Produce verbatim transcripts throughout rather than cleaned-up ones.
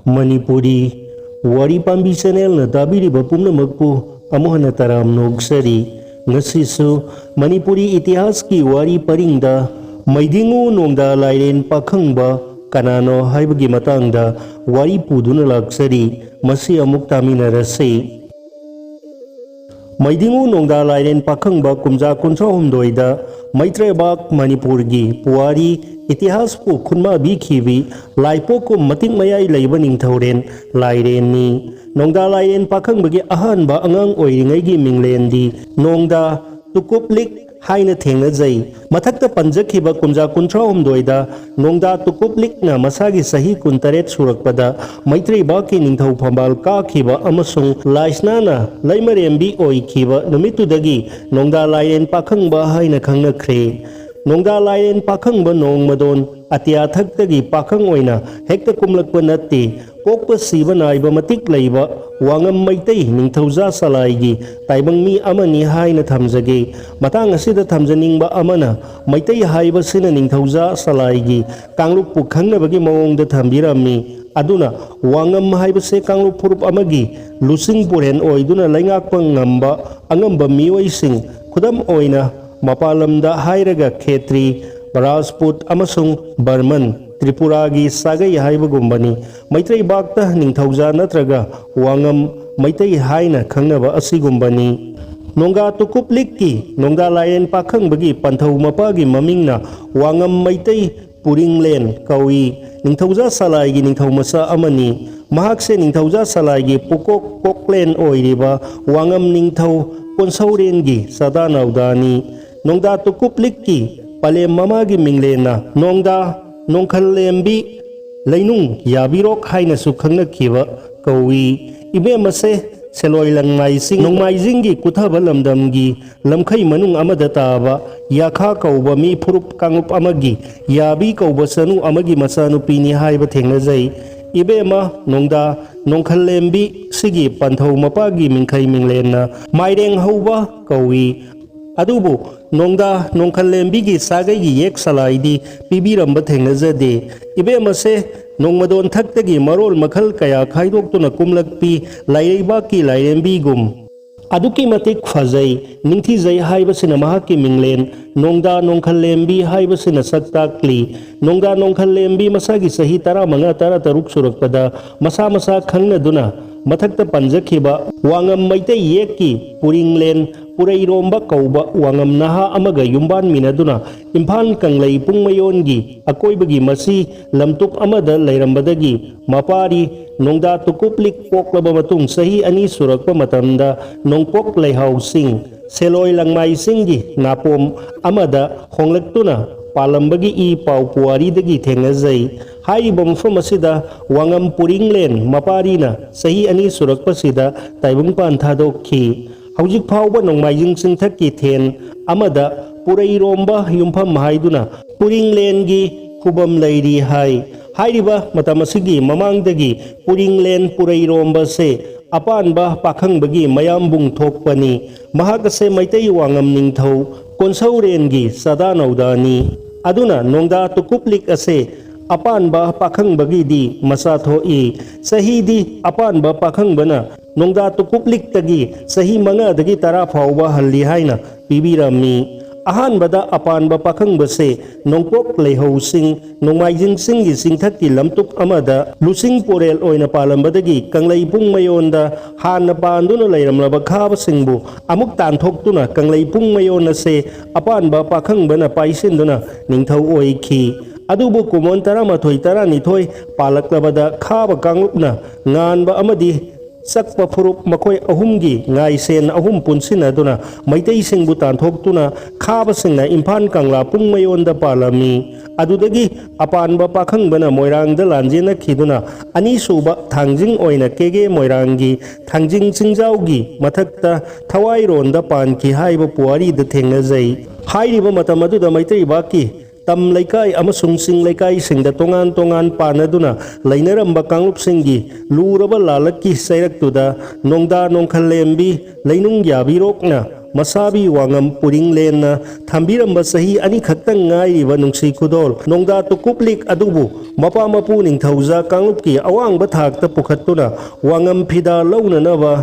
ꯃꯅꯤꯄꯨꯔꯤ ꯋꯥꯔꯤ ꯄꯥꯝꯕꯤ ꯆꯦꯅꯦꯜꯅ ꯇꯥꯕꯤꯔꯤꯕ ꯄꯨꯝꯅꯃꯛꯄꯨ ꯑꯃꯨꯛ ꯍꯟꯅ ꯇꯔꯥꯝꯅ ꯑꯣꯛꯆꯔꯤ꯫ ꯉꯁꯤꯁꯨ ꯃꯅꯤꯄꯨꯔꯤ ꯏꯇꯤꯍꯥꯁꯀꯤ ꯋꯥꯔꯤ ꯄꯔꯤꯡꯗ ꯃꯩꯗꯤꯡꯉꯨ ꯅꯣꯡꯗꯥ ꯂꯥꯏꯔꯦꯟ ꯄꯥꯈꯪꯕ ꯀꯅꯥꯅꯣ ꯍꯥꯏꯕꯒꯤ ꯃꯇꯥꯡꯗ ꯋꯥꯔꯤ ꯄꯨꯗꯨꯅ ꯂꯥꯛꯆꯔꯤ꯫ ꯃꯁꯤ ꯑꯃꯨꯛ ꯇꯥꯃꯤꯟꯅꯔꯁꯤ꯫ ꯃꯩꯗꯤꯡꯉꯨ ꯅꯣꯡꯗꯥ ꯂꯥꯏꯔꯦꯟ ꯄꯥꯈꯪꯕ ꯀꯨꯝꯖꯥ ꯀꯨꯟꯊ꯭ꯔꯥ ꯍꯨꯝꯗꯣꯏꯗ ꯃꯩꯇ꯭ꯔꯩꯕꯥꯛ ꯃꯅꯤꯄꯨꯔꯒꯤ ꯄꯨꯋꯥꯔꯤ ꯏꯇꯤꯍꯥꯁꯄꯨ ꯈꯨꯟꯃꯥꯕꯤꯈꯤꯕꯤ ꯂꯥꯏꯄꯣꯛꯀꯨꯝ ꯃꯇꯤꯛ ꯃꯌꯥꯏ ꯂꯩꯕ ꯅꯤꯡꯊꯧꯔꯦꯟ ꯂꯥꯏꯔꯦꯟꯅꯤ꯫ ꯅꯣꯡꯗꯥ ꯂꯥꯏꯔꯦꯟ ꯄꯥꯈꯪꯕꯒꯤ ꯑꯍꯥꯟꯕ ꯑꯉꯥꯡ ꯑꯣꯏꯔꯤꯉꯩꯒꯤ ꯃꯤꯡꯂꯦꯟꯗꯤ ꯅꯣꯡꯗꯥ ꯇꯨꯀꯨꯞꯂꯤꯛ ꯍꯥꯏꯅ ꯊꯦꯡꯅꯖꯩ꯫ ꯃꯊꯛꯇ ꯄꯟꯖꯈꯤꯕ ꯀꯨꯝꯖꯥ ꯀꯨꯟꯊ꯭ꯔꯥ ꯍꯨꯝꯗꯣꯏꯗ ꯅꯣꯡꯗꯥ ꯇꯨꯀꯨꯞꯂꯤꯛꯅ ꯃꯁꯥꯒꯤ ꯆꯍꯤ ꯀꯨꯟꯇꯔꯦꯠ ꯁꯨꯔꯛꯄꯗ ꯃꯩꯇ꯭ꯔꯩꯕꯥꯛꯀꯤ ꯅꯤꯡꯊꯧ ꯐꯝꯕꯥꯜ ꯀꯥꯈꯤꯕ ꯑꯃꯁꯨꯡ ꯂꯥꯏꯁꯅꯥꯅ ꯂꯩꯃꯔꯦꯝꯕꯤ ꯑꯣꯏꯈꯤꯕ ꯅꯨꯃꯤꯠꯇꯨꯗꯒꯤ ꯅꯣꯡꯗꯥ ꯂꯥꯏꯔꯦꯟ ꯄꯥꯈꯪꯕ ꯍꯥꯏꯅ ꯈꯪꯅꯈ꯭ꯔꯦ꯫ ꯅꯣꯡꯗꯥ ꯂꯥꯏꯔꯦꯟ ꯄꯥꯈꯪꯕ ꯅꯣꯡꯃꯗꯣꯟ ꯑꯇꯤꯌꯥ ꯊꯛꯇꯒꯤ ꯄꯥꯈꯪ ꯑꯣꯏꯅ ꯍꯦꯛꯇ ꯀꯨꯝꯂꯛꯄ ꯅꯠꯇꯦ꯫ ꯄꯣꯛꯄ ꯁꯤꯕ ꯅꯥꯏꯕ ꯃꯇꯤꯛ ꯂꯩꯕ ꯋꯥꯉꯝ ꯃꯩꯇꯩ ꯅꯤꯡꯊꯧꯖꯥ ꯁꯂꯥꯏꯒꯤ ꯇꯥꯏꯕꯪ ꯃꯤ ꯑꯃꯅꯤ ꯍꯥꯏꯅ ꯊꯝꯖꯒꯦ꯫ ꯃꯇꯥꯡ ꯑꯁꯤꯗ ꯊꯝꯖꯅꯤꯡꯕ ꯑꯃꯅ, ꯃꯩꯇꯩ ꯍꯥꯏꯕꯁꯤꯅ ꯅꯤꯡꯊꯧꯖꯥ ꯁꯂꯥꯏꯒꯤ ꯀꯥꯡꯂꯨꯞꯄꯨ ꯈꯪꯅꯕꯒꯤ ꯃꯑꯣꯡꯗ ꯊꯝꯕꯤꯔꯝꯃꯤ꯫ ꯑꯗꯨꯅ ꯋꯥꯉꯝ ꯍꯥꯏꯕꯁꯦ ꯀꯥꯡꯂꯨꯞ ꯐꯨꯔꯨꯞ ꯑꯃꯒꯤ ꯂꯨꯆꯤꯡ ꯄꯨꯔꯦꯟ ꯑꯣꯏꯗꯨꯅ ꯂꯩꯉꯥꯛꯄ ꯉꯝꯕ ꯑꯉꯝꯕ ꯃꯤꯑꯣꯏꯁꯤꯡ, ꯈꯨꯗꯝ ꯑꯣꯏꯅ ꯃꯄꯥꯟ ꯂꯝꯗ ꯍꯥꯏꯔꯒ ꯈꯦꯇ꯭ꯔꯤ, ꯔꯥꯖꯄꯨꯠ ꯑꯃꯁꯨꯡ ꯕꯔꯃꯟ, ꯇ꯭ꯔꯤꯄꯨꯔꯥꯒꯤ ꯁꯥꯒꯩ ꯍꯥꯏꯕꯒꯨꯝꯕꯅꯤ꯫ ꯃꯩꯇꯩꯕꯥꯛꯇ ꯅꯤꯡꯊꯧꯖꯥ ꯅꯠꯇ꯭ꯔꯒ ꯋꯥꯉꯝ ꯃꯩꯇꯩ ꯍꯥꯏꯅ ꯈꯪꯅꯕ ꯑꯁꯤꯒꯨꯝꯕꯅꯤ꯫ ꯅꯣꯡꯗꯥ ꯇꯨꯀꯨꯞꯂꯤꯛꯀꯤ ꯅꯣꯡꯗꯥ ꯂꯥꯏꯔꯦꯟ ꯄꯥꯈꯪꯕꯒꯤ ꯄꯟꯊꯧ ꯃꯄꯥꯒꯤ ꯃꯃꯤꯡꯅ ꯋꯥꯉꯝ ꯃꯩꯇꯩ ꯄꯨꯔꯤꯡꯂꯦꯟ ꯀꯧꯏ꯫ ꯅꯤꯡꯊꯧꯖꯥ ꯁꯂꯥꯏꯒꯤ ꯅꯤꯡꯊꯧ ꯃꯆꯥ ꯑꯃꯅꯤ꯫ ꯃꯍꯥꯛꯁꯦ ꯅꯤꯡꯊꯧꯖꯥ ꯁꯂꯥꯏꯒꯤ ꯄꯨꯀꯣꯛ ꯀꯣꯛꯂꯦꯟ ꯑꯣꯏꯔꯤꯕ ꯋꯥꯉꯝ ꯅꯤꯡꯊꯧ ꯀꯣꯟꯁꯧꯔꯦꯟꯒꯤ ꯆꯥꯗꯥ ꯅꯥꯎꯗꯥꯅꯤ꯫ ꯅꯣꯡꯗꯥ ꯇꯨꯀꯨꯞꯂꯤꯛꯀꯤ ꯄꯂꯦꯝ ꯃꯃꯥꯒꯤ ꯃꯤꯡꯂꯦꯟꯅ ꯅꯣꯡꯗꯥ ꯅꯣꯡꯈꯜꯂꯦꯝꯕꯤ ꯂꯩꯅꯨꯡ ꯌꯥꯕꯤꯔꯣꯛ ꯍꯥꯏꯅꯁꯨ ꯈꯪꯅꯈꯤꯕ ꯀꯧꯏ꯫ ꯏꯕꯦꯝꯃꯁꯦ ꯁꯦꯂꯣꯏ ꯂꯪꯃꯥꯏꯖꯤꯡ, ꯅꯣꯡꯃꯥꯏꯖꯤꯡꯒꯤ ꯀꯨꯊꯕ ꯂꯝꯗꯝꯒꯤ ꯂꯝꯈꯩ ꯃꯅꯨꯡ ꯑꯃꯗ ꯇꯥꯕ ꯌꯥꯈꯥ ꯀꯧꯕ ꯃꯤ ꯐꯨꯔꯨꯞ ꯀꯥꯡꯂꯨꯞ ꯑꯃꯒꯤ ꯌꯥꯕꯤ ꯀꯧꯕ ꯆꯅꯨ ꯑꯃꯒꯤ ꯃꯆꯥꯅꯨꯄꯤꯅꯤ ꯍꯥꯏꯕ ꯊꯦꯡꯅꯖꯩ꯫ ꯏꯕꯦꯝꯃ ꯅꯣꯡꯗꯥ ꯅꯣꯡꯈꯜꯂꯦꯝꯕꯤ ꯁꯤꯒꯤ ꯄꯟꯊꯧ ꯃꯄꯥꯒꯤ ꯃꯤꯡꯈꯩ ꯃꯤꯡꯂꯦꯟꯅ ꯃꯥꯏꯔꯦꯡ ꯍꯧꯕ ꯀꯧꯏ꯫ ꯑꯗꯨꯕꯨ ꯅꯣꯡꯗꯥ ꯅꯣꯡꯈꯜꯂꯦꯝꯕꯤꯒꯤ ꯁꯥꯒꯩꯒꯤ ꯌꯦꯛ ꯁꯂꯥꯏꯗꯤ ꯄꯤꯕꯤꯔꯝꯕ ꯊꯦꯡꯅꯖꯗꯦ꯫ ꯏꯕꯦꯝꯃꯁꯦ ꯅꯣꯡꯃꯗꯣꯟ ꯊꯛꯇꯒꯤ ꯃꯔꯣꯜ ꯃꯈꯜ ꯀꯌꯥ ꯈꯥꯏꯗꯣꯛꯇꯨꯅ ꯀꯨꯝꯂꯛꯄꯤ ꯂꯥꯏꯔꯩꯕꯥꯛꯀꯤ ꯂꯥꯏꯔꯦꯝꯕꯤꯒꯨꯝ꯫ ꯑꯗꯨꯛꯀꯤ ꯃꯇꯤꯛ ꯐꯖꯩ, ꯅꯤꯡꯊꯤꯖꯩ ꯍꯥꯏꯕꯁꯤꯅ ꯃꯍꯥꯛꯀꯤ ꯃꯤꯡꯂꯦꯟ, ꯅꯣꯡꯗꯥ ꯅꯣꯡꯈꯜꯂꯦꯝꯕꯤ ꯍꯥꯏꯕꯁꯤꯅ ꯁꯛ ꯇꯥꯛꯂꯤ꯫ ꯅꯣꯡꯗꯥ ꯅꯣꯡꯈꯜꯂꯦꯝꯕꯤ ꯃꯁꯥꯒꯤ ꯆꯍꯤ ꯇꯔꯥꯃꯉꯥ, ꯇꯔꯥꯇꯔꯨꯛ ꯁꯨꯔꯛꯄꯗ ꯃꯁꯥ ꯃꯁꯥ ꯈꯪꯅꯗꯨꯅ ꯃꯊꯛꯇ ꯄꯟꯖꯈꯤꯕ ꯋꯥꯉꯝ ꯃꯩꯇꯩ ꯌꯦꯛꯀꯤ ꯄꯨꯔꯤꯡꯂꯦꯟ ꯄꯨꯔꯩꯔꯣꯝꯕ ꯀꯧꯕ ꯋꯥꯉꯝ ꯅꯍꯥ ꯑꯃꯒ ꯌꯨꯝꯕꯥꯟꯃꯤꯟꯅꯗꯨꯅ ꯏꯝꯐꯥꯜ ꯀꯪꯂꯩ ꯄꯨꯡꯃꯌꯣꯟꯒꯤ ꯑꯀꯣꯏꯕꯒꯤ ꯃꯁꯤ ꯂꯝꯇꯨꯞ ꯑꯃꯗ ꯂꯩꯔꯝꯕꯗꯒꯤ ꯃꯄꯥꯔꯤ ꯅꯣꯡꯗꯥ ꯇꯨꯀꯨꯞꯂꯤꯛ ꯄꯣꯛꯂꯕ ꯃꯇꯨꯡ ꯆꯍꯤ ꯑꯅꯤ ꯁꯨꯔꯛꯄ ꯃꯇꯝꯗ ꯅꯣꯡꯄꯣꯛ ꯂꯩꯍꯥꯎꯁꯤꯡ ꯁꯦꯂꯣꯏ ꯂꯪꯃꯥꯏꯁꯤꯡꯒꯤ ꯅꯥꯄꯣꯝ ꯑꯃꯗ ꯍꯣꯡꯂꯛꯇꯨꯅ ꯄꯥꯜꯂꯝꯕꯒꯤ ꯏ ꯄꯥꯎ ꯄꯨꯋꯥꯔꯤꯗꯒꯤ ꯊꯦꯡꯅꯖꯩ꯫ ꯍꯥꯏꯔꯤꯕ ꯃꯐꯝ ꯑꯁꯤꯗ ꯋꯥꯉꯝ ꯄꯨꯔꯤꯡꯂꯦꯟ ꯃꯄꯥꯔꯤꯅ ꯆꯍꯤ ꯑꯅꯤ ꯁꯨꯔꯛꯄꯁꯤꯗ ꯇꯥꯏꯕꯪꯄꯥꯟ ꯊꯥꯗꯣꯛꯈꯤ꯫ ꯍꯧꯖꯤꯛ ꯐꯥꯎꯕ ꯅꯣꯡꯃꯥꯏꯖꯤꯡ ꯆꯤꯡꯊꯛꯀꯤ ꯊꯦꯟ ꯑꯃꯗ ꯄꯨꯔꯩꯔꯣꯝꯕ ꯌꯨꯝꯐꯝ ꯍꯥꯏꯗꯨꯅ ꯄꯨꯔꯤꯡꯂꯦꯟꯒꯤ ꯈꯨꯕꯝ ꯂꯩꯔꯤ ꯍꯥꯏ꯫ ꯍꯥꯏꯔꯤꯕ ꯃꯇꯝ ꯑꯁꯤꯒꯤ ꯃꯃꯥꯡꯗꯒꯤ ꯄꯨꯔꯤꯡꯂꯦꯟ ꯄꯨꯔꯩꯔꯣꯝꯕꯁꯦ ꯑꯄꯥꯟꯕ ꯄꯥꯈꯪꯕꯒꯤ ꯃꯌꯥꯝꯕꯨꯡ ꯊꯣꯛꯄꯅꯤ꯫ ꯃꯍꯥꯛ ꯑꯁꯦ ꯃꯩꯇꯩ ꯋꯥꯉꯝ ꯅꯤꯡꯊꯧ ꯀꯣꯟꯁꯧꯔꯦꯟꯒꯤ ꯆꯥꯗꯥ ꯅꯧꯗꯥꯅꯤ꯫ ꯑꯗꯨꯅ ꯅꯣꯡꯗꯥ ꯇꯨꯀꯨꯞꯂꯤꯛ ꯑꯁꯦ ꯑꯄꯥꯟꯕ ꯄꯥꯈꯪꯕꯒꯤꯗꯤ ꯃꯆꯥ ꯊꯣꯛꯏ꯫ ꯆꯍꯤꯗꯤ ꯑꯄꯥꯟꯕ ꯄꯥꯈꯪꯕꯅ ꯅꯣꯡꯗꯥ ꯇꯨꯀꯨꯞꯂꯤꯛꯇꯒꯤ ꯆꯍꯤ ꯃꯉꯥꯗꯒꯤ ꯇꯔꯥ ꯐꯥꯎꯕ ꯍꯜꯂꯤ ꯍꯥꯏꯅ ꯄꯤꯕꯤꯔꯝꯃꯤ꯫ ꯑꯍꯥꯟꯕꯗ ꯑꯄꯥꯟꯕ ꯄꯥꯈꯪꯕꯁꯦ ꯅꯣꯡꯄꯣꯛ ꯂꯩꯍꯧꯁꯤꯡ ꯅꯣꯡꯃꯥꯏꯖꯤꯡ ꯆꯤꯡꯒꯤ ꯆꯤꯡꯊꯛꯀꯤ ꯂꯝꯇꯨꯞ ꯑꯃꯗ ꯂꯨꯆꯤꯡ ꯄꯣꯔꯦꯜ ꯑꯣꯏꯅ ꯄꯥꯜꯂꯝꯕꯗꯒꯤ ꯀꯪꯂꯩ ꯄꯨꯡ ꯃꯌꯣꯟꯗ ꯍꯥꯟꯅ ꯄꯥꯟꯗꯨꯅ ꯂꯩꯔꯝꯂꯕ ꯈꯥꯕꯁꯤꯡꯕꯨ ꯑꯃꯨꯛ ꯇꯥꯟꯊꯣꯛꯇꯨꯅ ꯀꯪꯂꯩ ꯄꯨꯡ ꯃꯌꯣꯟ ꯑꯁꯦ ꯑꯄꯥꯟꯕ ꯄꯥꯈꯪꯕꯅ ꯄꯥꯏꯁꯤꯟꯗꯨꯅ ꯅꯤꯡꯊꯧ ꯑꯣꯏꯈꯤ꯫ ꯑꯗꯨꯕꯨ ꯀꯨꯃꯣꯟ ꯇꯔꯥꯃꯥꯊꯣꯏ ꯇꯔꯥꯅꯤꯊꯣꯏ ꯄꯥꯜꯂꯛꯂꯕꯗ ꯈꯥꯕ ꯀꯥꯡꯂꯨꯞꯅ ꯉꯥꯟꯕ ꯑꯃꯗꯤ ꯆꯛꯄ ꯐꯨꯔꯨꯞ ꯃꯈꯣꯏ ꯑꯍꯨꯝꯒꯤ ꯉꯥꯏꯁꯦꯟ ꯑꯍꯨꯝ ꯄꯨꯟꯁꯤꯟꯅꯗꯨꯅ ꯃꯩꯇꯩꯁꯤꯡꯕꯨ ꯇꯥꯟꯊꯣꯛꯇꯨꯅ ꯈꯥꯕꯁꯤꯡꯅ ꯏꯝꯐꯥꯜ ꯀꯪꯂꯥ ꯄꯨꯡ ꯃꯌꯣꯟꯗ ꯄꯥꯜꯂꯝꯃꯤ꯫ ꯑꯗꯨꯗꯒꯤ ꯑꯄꯥꯟꯕ ꯄꯥꯈꯪꯕꯅ ꯃꯣꯏꯔꯥꯡꯗ ꯂꯥꯟꯖꯦꯟꯅꯈꯤꯗꯨꯅ ꯑꯅꯤꯁꯨꯕ ꯊꯥꯡꯖꯤꯡ ꯑꯣꯏꯅ ꯀꯦꯒꯦ ꯃꯣꯏꯔꯥꯡꯒꯤ ꯊꯥꯡꯖꯤꯡ ꯆꯤꯡꯖꯥꯎꯒꯤ ꯃꯊꯛꯇ ꯊꯋꯥꯏꯔꯣꯟꯗ ꯄꯥꯟꯈꯤ ꯍꯥꯏꯕ ꯄꯨꯋꯥꯔꯤꯗ ꯊꯦꯡꯅꯖꯩ꯫ ꯍꯥꯏꯔꯤꯕ ꯃꯇꯝ ꯑꯗꯨꯗ ꯃꯩꯇꯩ ꯂꯩꯕꯥꯛꯀꯤ ꯇꯝ ꯂꯩꯀꯥꯏ ꯑꯃꯁꯨꯡ ꯆꯤꯡ ꯂꯩꯀꯥꯏꯁꯤꯡꯗ ꯇꯣꯉꯥꯟ ꯇꯣꯉꯥꯟ ꯄꯥꯟꯅꯗꯨꯅ ꯂꯩꯅꯔꯝꯕ ꯀꯥꯡꯂꯨꯞꯁꯤꯡꯒꯤ ꯂꯨꯔꯕ ꯂꯥꯂꯛꯀꯤ ꯆꯩꯔꯛꯇꯨꯗ ꯅꯣꯡꯗꯥ ꯅꯣꯡꯈꯜꯂꯦꯝꯕꯤ ꯂꯩꯅꯨꯡ ꯌꯥꯕꯤꯔꯣꯛꯅ ꯃꯁꯥꯕꯤ ꯋꯥꯉꯝ ꯄꯨꯔꯤꯡꯂꯦꯟꯅ ꯊꯝꯕꯤꯔꯝꯕ ꯆꯍꯤ ꯑꯅꯤꯈꯛꯇꯪ ꯉꯥꯏꯔꯤꯕ ꯅꯨꯡꯁꯤ ꯈꯨꯗꯣꯜ ꯅꯣꯡꯗꯥ ꯇꯨꯀꯨꯞꯂꯤꯛ ꯑꯗꯨꯕꯨ ꯃꯄꯥ ꯃꯄꯨ ꯅꯤꯡꯊꯧꯖꯥ ꯀꯥꯡꯂꯨꯞꯀꯤ ꯑꯋꯥꯡꯕ ꯊꯥꯛꯇ ꯄꯨꯈꯠꯇꯨꯅ ꯋꯥꯉꯝ ꯐꯤꯗꯥ ꯂꯧꯅꯅꯕ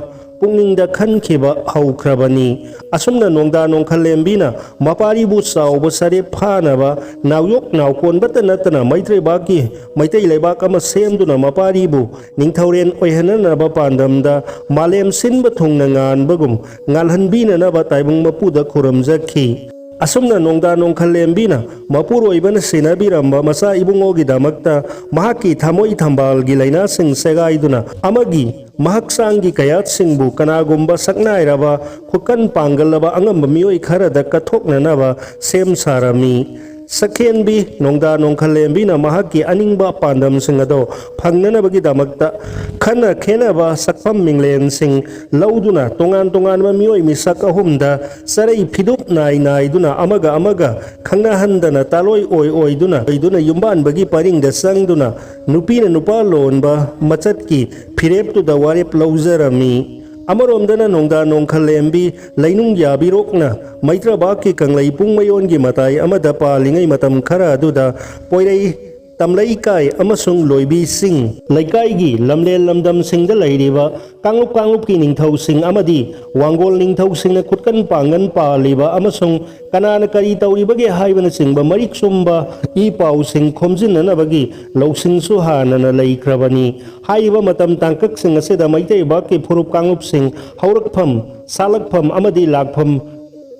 ꯄꯨꯛꯅꯤꯡꯗ ꯈꯟꯈꯤꯕ ꯍꯧꯈ꯭ꯔꯕꯅꯤ꯫ ꯑꯁꯨꯝꯅ ꯅꯣꯡꯗꯥ ꯅꯣꯡꯈꯜꯂꯦꯝꯕꯤꯅ ꯃꯄꯥꯔꯤꯕꯨ ꯆꯥꯎꯕ ꯁꯔꯦꯞ ꯐꯥꯅꯕ ꯅꯥꯎꯌꯣꯛ ꯅꯥꯎꯀꯣꯟꯕꯇ ꯅꯠꯇꯅ ꯃꯩꯇ꯭ꯔꯩꯕꯥꯛꯀꯤ ꯃꯩꯇꯩ ꯂꯩꯕꯥꯛ ꯑꯃ ꯁꯦꯝꯗꯨꯅ ꯃꯄꯥꯔꯤꯕꯨ ꯅꯤꯡꯊꯧꯔꯦꯟ ꯑꯣꯏꯍꯟꯅꯅꯕ ꯄꯥꯟꯗꯝꯗ ꯃꯥꯂꯦꯝ ꯁꯤꯟꯕ ꯊꯨꯡꯅ ꯉꯥꯟꯕꯒꯨꯝ ꯉꯥꯜꯍꯟꯕꯤꯅꯅꯕ ꯇꯥꯏꯕꯪ ꯃꯄꯨꯗ ꯈꯨꯔꯨꯝꯖꯈꯤ꯫ ꯑꯁꯨꯝꯅ ꯅꯣꯡꯗꯥ ꯅꯣꯡꯈꯜꯂꯦꯝꯕꯤꯅ ꯃꯄꯨꯔꯣꯏꯕꯅ ꯁꯦꯟꯅꯕꯤꯔꯝꯕ ꯃꯆꯥ ꯏꯕꯨꯡꯉꯣꯒꯤꯗꯃꯛꯇ ꯃꯍꯥꯛꯀꯤ ꯊꯃꯣꯏ ꯊꯝꯕꯥꯜꯒꯤ ꯂꯩꯅꯥꯁꯤꯡ ꯁꯦꯒꯥꯏꯗꯨꯅ ꯑꯃꯒꯤ ꯃꯍꯛꯆꯥꯡꯒꯤ ꯀꯌꯥꯠꯁꯤꯡꯕꯨ ꯀꯅꯥꯒꯨꯝꯕ ꯁꯛꯅꯥꯏꯔꯕ ꯈꯨꯀꯟ ꯄꯥꯡꯒꯜꯂꯕ ꯑꯉꯝꯕ ꯃꯤꯑꯣꯏ ꯈꯔꯗ ꯀꯠꯊꯣꯛꯅꯅꯕ ꯁꯦꯝ ꯁꯥꯔꯝꯃꯤ꯫ ꯁꯛꯍꯦꯟꯕꯤ ꯅꯣꯡꯗꯥ ꯅꯣꯡꯈꯜꯂꯦꯝꯕꯤꯅ ꯃꯍꯥꯛꯀꯤ ꯑꯅꯤꯡꯕ ꯄꯥꯟꯗꯝꯁꯤꯡ ꯑꯗꯣ ꯐꯪꯅꯅꯕꯒꯤꯗꯃꯛꯇ ꯈꯟꯅ ꯈꯦꯟꯅꯕ ꯁꯛꯐꯝ ꯃꯤꯡꯂꯦꯟꯁꯤꯡ ꯂꯧꯗꯨꯅ ꯇꯣꯉꯥꯟ ꯇꯣꯉꯥꯟꯕ ꯃꯤꯑꯣꯏ ꯃꯤꯁꯛ ꯑꯍꯨꯝꯗ ꯆꯔꯩ ꯐꯤꯗꯨꯞ ꯅꯥꯏ ꯅꯥꯏꯗꯨꯅ ꯑꯃꯒ ꯑꯃꯒ ꯈꯪꯅꯍꯟꯗꯅ ꯇꯥꯂꯣꯏ ꯑꯣꯏ ꯑꯣꯏꯗꯨꯅ ꯑꯣꯏꯗꯨꯅ ꯌꯨꯝꯕꯥꯟꯕꯒꯤ ꯄꯔꯤꯡꯗ ꯆꯪꯗꯨꯅ ꯅꯨꯄꯤꯅ ꯅꯨꯄꯥ ꯂꯣꯟꯕ ꯃꯆꯠꯀꯤ ꯐꯤꯔꯦꯞꯇꯨꯗ ꯋꯥꯔꯦꯞ ꯂꯧꯖꯔꯝꯃꯤ꯫ ꯑꯃꯔꯣꯝꯗꯅ ꯅꯣꯡꯗꯥ ꯅꯣꯡꯈꯜꯂꯦꯝꯕꯤ ꯂꯩꯅꯨꯡ ꯌꯥꯕꯤꯔꯣꯛꯅ ꯃꯩꯇ꯭ꯔꯕꯥꯛꯀꯤ ꯀꯪꯂꯩ ꯄꯨꯡ ꯃꯌꯣꯟꯒꯤ ꯃꯇꯥꯏ ꯑꯃꯗ ꯄꯥꯜꯂꯤꯉꯩ ꯃꯇꯝ ꯈꯔ ꯑꯗꯨꯗ ꯄꯣꯏꯔꯩ ꯇꯝꯂꯩꯀꯥꯏ ꯑꯃꯁꯨꯡ ꯂꯣꯏꯕꯤꯁꯤꯡ ꯂꯩꯀꯥꯏꯒꯤ ꯂꯝꯂꯦꯟ ꯂꯝꯗꯝꯁꯤꯡꯗ ꯂꯩꯔꯤꯕ ꯀꯥꯡꯂꯨꯞ ꯀꯥꯡꯂꯨꯞꯀꯤ ꯅꯤꯡꯊꯧꯁꯤꯡ ꯑꯃꯗꯤ ꯋꯥꯡꯒꯣꯜ ꯅꯤꯡꯊꯧꯁꯤꯡꯅ ꯈꯨꯠꯀꯟ ꯄꯥꯡꯒꯟ ꯄꯥꯜꯂꯤꯕ ꯑꯃꯁꯨꯡ ꯀꯅꯥꯅ ꯀꯔꯤ ꯇꯧꯔꯤꯕꯒꯦ ꯍꯥꯏꯕꯅꯆꯤꯡꯕ ꯃꯔꯤꯛ ꯆꯨꯝꯕ ꯏ ꯄꯥꯎꯁꯤꯡ ꯈꯣꯝꯖꯤꯟꯅꯅꯕꯒꯤ ꯂꯧꯁꯤꯡꯁꯨ ꯍꯥꯟꯅꯅ ꯂꯩꯈ꯭ꯔꯕꯅꯤ꯫ ꯍꯥꯏꯔꯤꯕ ꯃꯇꯝ ꯇꯥꯡꯀꯛꯁꯤꯡ ꯑꯁꯤꯗ ꯃꯩꯇꯩ ꯂꯩꯕꯥꯛꯀꯤ ꯐꯨꯔꯨꯞ ꯀꯥꯡꯂꯨꯞꯁꯤꯡ ꯍꯧꯔꯛꯐꯝ, ꯁꯥꯠꯂꯛꯐꯝ ꯑꯃꯗꯤ ꯂꯥꯛꯐꯝ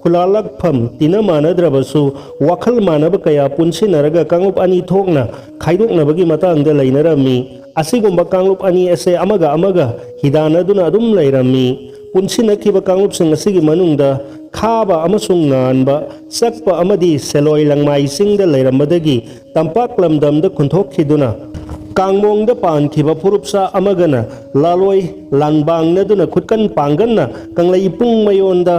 ꯈꯨꯂꯥꯂꯛꯐꯝ ꯇꯤꯟꯅ ꯃꯥꯟꯅꯗ꯭ꯔꯕꯁꯨ ꯋꯥꯈꯜ ꯃꯥꯟꯅꯕ ꯀꯌꯥ ꯄꯨꯟꯁꯤꯟꯅꯔꯒ ꯀꯥꯡꯂꯨꯞ ꯑꯅꯤ ꯊꯣꯛꯅ ꯈꯥꯏꯗꯣꯛꯅꯕꯒꯤ ꯃꯇꯥꯡꯗ ꯂꯩꯅꯔꯝꯃꯤ꯫ ꯑꯁꯤꯒꯨꯝꯕ ꯀꯥꯡꯂꯨꯞ ꯑꯅꯤ ꯑꯁꯦ ꯑꯃꯒ ꯑꯃꯒ ꯍꯤꯗꯥꯟꯅꯗꯨꯅ ꯑꯗꯨꯝ ꯂꯩꯔꯝꯃꯤ꯫ ꯄꯨꯟꯁꯤꯟꯅꯈꯤꯕ ꯀꯥꯡꯂꯨꯞꯁꯤꯡ ꯑꯁꯤꯒꯤ ꯃꯅꯨꯡꯗ ꯈꯥꯕ ꯑꯃꯁꯨꯡ ꯉꯥꯟꯕ, ꯆꯛꯄ ꯑꯃꯗꯤ ꯁꯦꯂꯣꯏ ꯂꯪꯃꯥꯏꯁꯤꯡꯗ ꯂꯩꯔꯝꯕꯗꯒꯤ ꯇꯝꯄꯥꯛ ꯂꯝꯗꯝꯗ ꯈꯨꯟꯊꯣꯛꯈꯤꯗꯨꯅ ꯀꯥꯡꯃꯣꯡꯗ ꯄꯥꯟꯈꯤꯕ ꯐꯨꯔꯨꯞꯆꯥ ꯑꯃꯒꯅ ꯂꯥꯂꯣꯏ ꯂꯥꯡꯕꯥꯡꯅꯗꯨꯅ ꯈꯨꯠꯀꯟ ꯄꯥꯡꯒꯟꯅ ꯀꯪꯂꯩ ꯄꯨꯡ ꯃꯌꯣꯟꯗ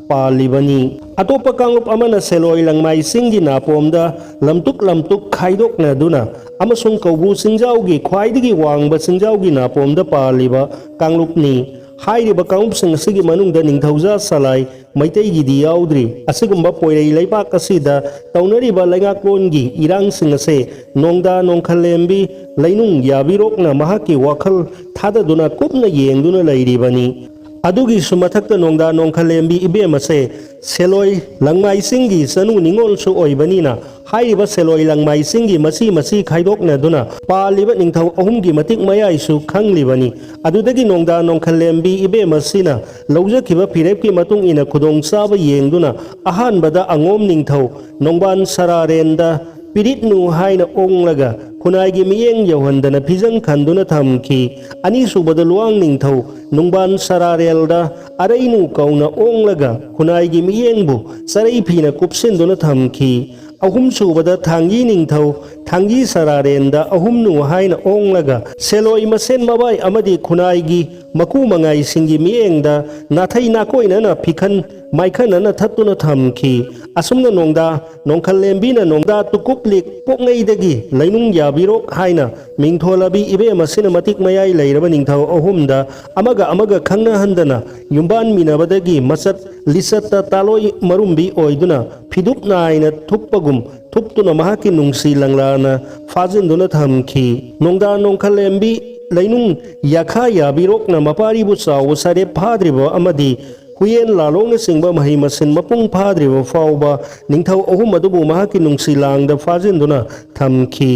ꯄꯥꯜꯂꯤꯕꯅꯤ꯫ ꯑꯇꯣꯞꯄ ꯀꯥꯡꯂꯨꯞ ꯑꯃꯅ ꯁꯦꯂꯣꯏ ꯂꯪꯃꯥꯏꯁꯤꯡꯒꯤ ꯅꯥꯄꯣꯝꯗ ꯂꯝꯇꯨꯛ ꯂꯝꯇꯨꯛ ꯈꯥꯏꯗꯣꯛꯅꯗꯨꯅ ꯑꯃꯁꯨꯡ ꯀꯧꯕ꯭ꯔꯨ ꯆꯤꯡꯖꯥꯎꯒꯤ ꯈ꯭ꯋꯥꯏꯗꯒꯤ ꯋꯥꯡꯕ ꯆꯤꯡꯖꯥꯎꯒꯤ ꯅꯥꯄꯣꯝꯗ ꯄꯥꯜꯂꯤꯕ ꯀꯥꯡꯂꯨꯞꯅꯤ꯫ ꯍꯥꯏꯔꯤꯕ ꯀꯥꯡꯂꯨꯞꯁꯤꯡ ꯑꯁꯤꯒꯤ ꯃꯅꯨꯡꯗ ꯅꯤꯡꯊꯧꯖꯥ ꯁꯂꯥꯏ ꯃꯩꯇꯩꯒꯤꯗꯤ ꯌꯥꯎꯗ꯭ꯔꯤ꯫ ꯑꯁꯤꯒꯨꯝꯕ ꯄꯣꯏꯔꯩ ꯂꯩꯕꯥꯛ ꯑꯁꯤꯗ ꯇꯧꯅꯔꯤꯕ ꯂꯩꯉꯥꯛꯂꯣꯟꯒꯤ ꯏꯔꯥꯡꯁꯤꯡ ꯑꯁꯦ ꯅꯣꯡꯗꯥ ꯅꯣꯡꯈꯜꯂꯦꯝꯕꯤ ꯂꯩꯅꯨꯡ ꯌꯥꯕꯤꯔꯣꯛꯅ ꯃꯍꯥꯛꯀꯤ ꯋꯥꯈꯜ ꯊꯥꯗꯗꯨꯅ ꯀꯨꯞꯅ ꯌꯦꯡꯗꯨꯅ ꯂꯩꯔꯤꯕꯅꯤ꯫ ꯑꯗꯨꯒꯤꯁꯨ ꯃꯊꯛꯇ ꯅꯣꯡꯗꯥ ꯅꯣꯡꯈꯜꯂꯦꯝꯕꯤ ꯏꯕꯦꯝ ꯑꯁꯦ ꯁꯦꯂꯣꯏ ꯂꯪꯃꯥꯏꯁꯤꯡꯒꯤ ꯆꯅꯨ ꯅꯤꯉꯣꯜꯁꯨ ꯑꯣꯏꯕꯅꯤꯅ, ꯍꯥꯏꯔꯤꯕ ꯁꯦꯂꯣꯏ ꯂꯪꯃꯥꯏꯁꯤꯡꯒꯤ ꯃꯆꯤ ꯃꯆꯤ ꯈꯥꯏꯗꯣꯛꯅꯗꯨꯅ ꯄꯥꯜꯂꯤꯕ ꯅꯤꯡꯊꯧ ꯑꯍꯨꯝꯒꯤ ꯃꯇꯤꯛ ꯃꯌꯥꯏꯁꯨ ꯈꯪꯂꯤꯕꯅꯤ꯫ ꯑꯗꯨꯗꯒꯤ ꯅꯣꯡꯗꯥ ꯅꯣꯡꯈꯜꯂꯦꯝꯕꯤ ꯏꯕꯦꯝ ꯑꯁꯤꯅ ꯂꯧꯖꯈꯤꯕ ꯐꯤꯔꯦꯞꯀꯤ ꯃꯇꯨꯡ ꯏꯟꯅ ꯈꯨꯗꯣꯡꯆꯥꯕ ꯌꯦꯡꯗꯨꯅ ꯑꯍꯥꯟꯕꯗ ꯑꯉꯣꯝ ꯅꯤꯡꯊꯧ ꯅꯣꯡꯕꯥꯟ ꯁꯔꯥꯔꯦꯟꯗ ꯄꯤꯔꯤꯠꯅꯨ ꯍꯥꯏꯅ ꯑꯣꯡꯂꯒ ꯈꯨꯟꯅꯥꯏꯒꯤ ꯃꯤꯠꯌꯦꯡ ꯌꯧꯍꯟꯗꯅ ꯐꯤꯖꯪ ꯈꯟꯗꯨꯅ ꯊꯝꯈꯤ꯫ ꯑꯅꯤꯁꯨꯕꯗ ꯂꯨꯋꯥꯡ ꯅꯤꯡꯊꯧ ꯅꯨꯡꯕꯥꯟ ꯁꯔꯥꯔꯦꯜꯗ ꯑꯔꯩꯅꯨ ꯀꯧꯅ ꯑꯣꯡꯂꯒ ꯈꯨꯟꯅꯥꯏꯒꯤ ꯃꯤꯠꯌꯦꯡꯕꯨ ꯆꯔꯩ ꯐꯤꯅ ꯀꯨꯞꯁꯤꯟꯗꯨꯅ ꯊꯝꯈꯤ꯫ ꯑꯍꯨꯝꯁꯨꯕꯗ ꯊꯥꯡꯒꯤ ꯅꯤꯡꯊꯧ ꯊꯥꯡꯒꯤ ꯁꯔꯥꯔꯦꯟꯗ ꯑꯍꯨꯝꯅꯨ ꯍꯥꯏꯅ ꯑꯣꯡꯂꯒ ꯁꯦꯂꯣꯏ ꯃꯁꯦꯟ ꯃꯕꯥꯏ ꯑꯃꯗꯤ ꯈꯨꯟꯅꯥꯏꯒꯤ ꯃꯀꯨ ꯃꯉꯥꯏꯁꯤꯡꯒꯤ ꯃꯤꯠꯌꯦꯡꯗ ꯅꯥꯊꯩ ꯅꯥꯀꯣꯏꯅꯅ ꯐꯤꯈꯟ ꯃꯥꯏꯈꯟꯅꯅ ꯊꯠꯇꯨꯅ ꯊꯝꯈꯤ꯫ ꯑꯁꯨꯝꯅ ꯅꯣꯡꯗꯥ ꯅꯣꯡꯈꯜꯂꯦꯝꯕꯤꯅ ꯅꯣꯡꯗꯥ ꯇꯨꯀꯨꯞꯂꯤꯛ ꯄꯣꯛꯉꯩꯗꯒꯤ ꯂꯩꯅꯨꯡ ꯌꯥꯕꯤꯔꯣꯛ ꯍꯥꯏꯅ ꯃꯤꯡꯊꯣꯜꯂꯕꯤ ꯏꯕꯦꯝ ꯑꯁꯤꯅ ꯃꯇꯤꯛ ꯃꯌꯥꯏ ꯂꯩꯔꯕ ꯅꯤꯡꯊꯧ ꯑꯍꯨꯝꯗ ꯑꯃꯒ ꯑꯃꯒ ꯈꯪꯅꯍꯟꯗꯅ ꯌꯨꯝꯕꯥꯟꯃꯤꯟꯅꯕꯗꯒꯤ ꯃꯆꯠ ꯂꯤꯆꯠꯇ ꯇꯥꯂꯣꯏ ꯃꯔꯨꯝꯕꯤ ꯑꯣꯏꯗꯨꯅ ꯐꯤꯗꯨꯞ ꯅꯥꯏꯅ ꯊꯨꯞꯄꯒꯨꯝ ꯊꯨꯞꯇꯨꯅ ꯃꯍꯥꯛꯀꯤ ꯅꯨꯡꯁꯤ ꯂꯪꯂꯥꯅ ꯐꯥꯖꯤꯟꯗꯨꯅ ꯊꯝꯈꯤ꯫ ꯅꯣꯡꯗꯥ ꯅꯣꯡꯈꯜꯂꯦꯝꯕꯤ ꯂꯩꯅꯨꯡ ꯌꯥꯈꯥ ꯌꯥꯕꯤꯔꯣꯛꯅ ꯃꯄꯥꯔꯤꯕꯨ ꯆꯥꯎꯕ ꯁꯔꯦꯞ ꯐꯥꯗ꯭ꯔꯤꯕ ꯑꯃꯗꯤ ꯍꯨꯌꯦꯟ ꯂꯥꯂꯣꯡꯅꯆꯤꯡꯕ ꯃꯍꯩ ꯃꯁꯤꯡ ꯃꯄꯨꯡ ꯐꯥꯗ꯭ꯔꯤꯕ ꯐꯥꯎꯕ ꯅꯤꯡꯊꯧ ꯑꯍꯨꯝ ꯑꯗꯨꯕꯨ ꯃꯍꯥꯛꯀꯤ ꯅꯨꯡꯁꯤ ꯂꯥꯡꯗ ꯐꯥꯖꯤꯟꯗꯨꯅ ꯊꯝꯈꯤ꯫